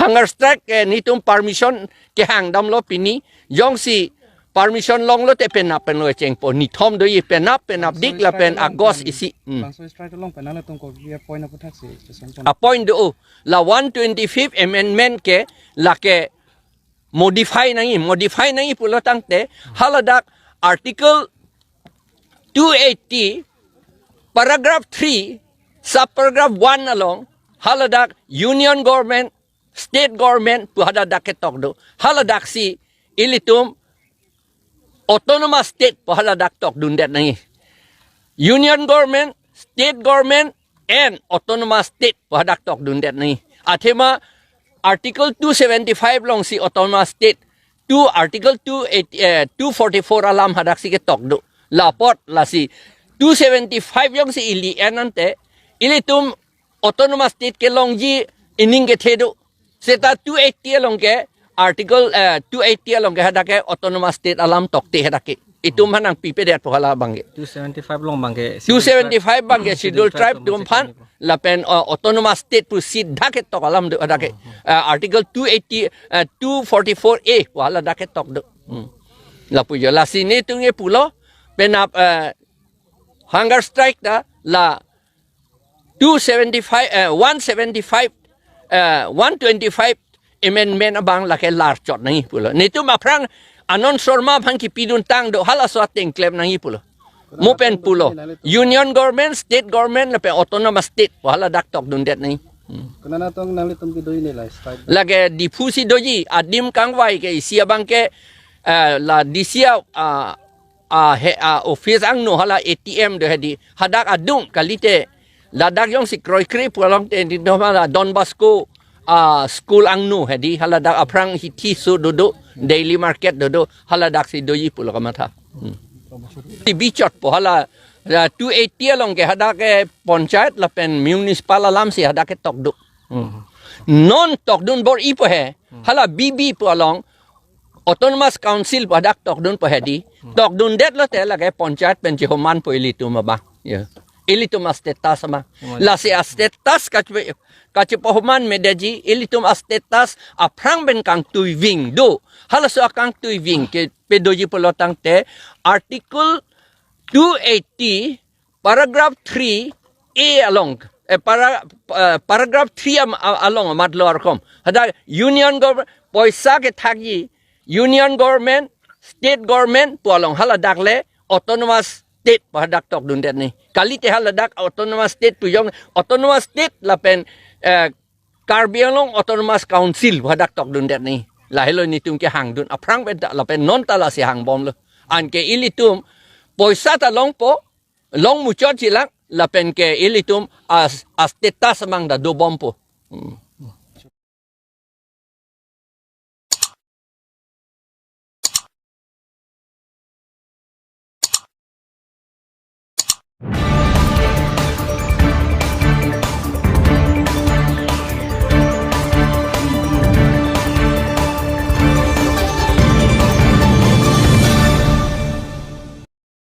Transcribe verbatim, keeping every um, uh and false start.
Hunger strike, eh, netum permission kehang damlo pini. Jongsi permission longlo te penap pen lo chengpo. Nithom doji penap, penapdik lapen August isi. Hmm. Langso strike along pen nanglitum kopi a-point aputhaksi chesong pon? A-point do, la one twenty-fifth amendment ke lake modify nangji, modify nangji pulo tangte, haladak Article two eighty, paragraph three, subparagraph one along, haladak Union Government, State Government pu haladak ketok do. Haladaksi ilitum Autonomous State pu haladak tokdundet nangji. Union Government, State Government and Autonomous State pu hadak tokdundet nangji. Athema Article two seventy-five alongsi Autonomous State, two, Article two eighty, eh, two forty-four alam hadaksi ketok do. La apot lasi two seventy-five jongsi ili en ante, ilitum Autonomous State kelongji ining kethe do. Seta two eighty along ke, Article, eh, two eighty along ke hadak ke Autonomous State alam tokte hadak ke. Itum hanang pipedet po hala abang ke. Two seventy-five along abang ke, Schedule two seventy-five abang ke Schedule Schedule Tribe Tribe atum aphan, lapen, uh, Autonomous State pu sita ketok alam do hadak ke. Hmm, hmm. Uh, Article two eighty, uh, two forty-four A pu haladak ketok do. Hmm. Lapu jo, lasi netum ke pulo, penap, uh, hunger strike ta la two seventy-five, uh, one seventy-five, uh, one twenty-five amendment abang lake larchot nangji pulo. Netum aphrang Anand Sharma aphan kipidun tang do, halaso ateng klem nangji pulo. Mo pen pulo. Union Government, State Government, lapen Autonomous State pu haladak tokdundet nangji. Hmm. Konat atum nanglitum kedoji ne la strike? Lake Diphu si doji, adim kangvai ke isi abang ke, eh, la D C a, ah, ah, he, ah, office angno hala A T M do hedi. Hadak adung kalite. Ladak jongsi kroikre pu along te di do hala Don Bosco, ah, school angno hedi. Haladak aphrang hithi so dodo, daily market dodo, haladaksi doji pulo kamatha. Hmm. Ti bichot po hala, ah, two eighty along ke hadak ke panchayat lapen municipal alamsi hadak ketok do. Hmm. Non tokdun bor-i po he, hala B B pu along, Autonomous Council pu hadak tokdun po hedi. Hmm. Tokdundet lote lake panchayat pen chehoman po ilitum abang. Ya. Ilitum a-status abang. Hmm. Lasi a-status kache-, kachepahoman medeji, ilitum a-status aphrang pen kangtuiving do. Halaso akangtuiving ke pedoji pulo tangte Article two eighty, paragraph three A along, eh, para-, eh, paragraph three am-, a-, along amat lo arkom. Hadak Union Government, poisa kethakji, Union Government, State Government pu along, haladak le Autonomous State pu hadak tokdundet nangji. Kalite haladak Autonomous State pu jong, Autonomous State lapen, eh, Karbi Anglong Autonomous Council pu hadak tokdundet nangji. Lahelo netum kehangdun aphrang pen ta lapen non ta lasi hangbomlo. Anke ilitum poisa ta longpo, long muchot jilang, lapen ke ilitum a-, a-status abang ta dobompo. Hmm.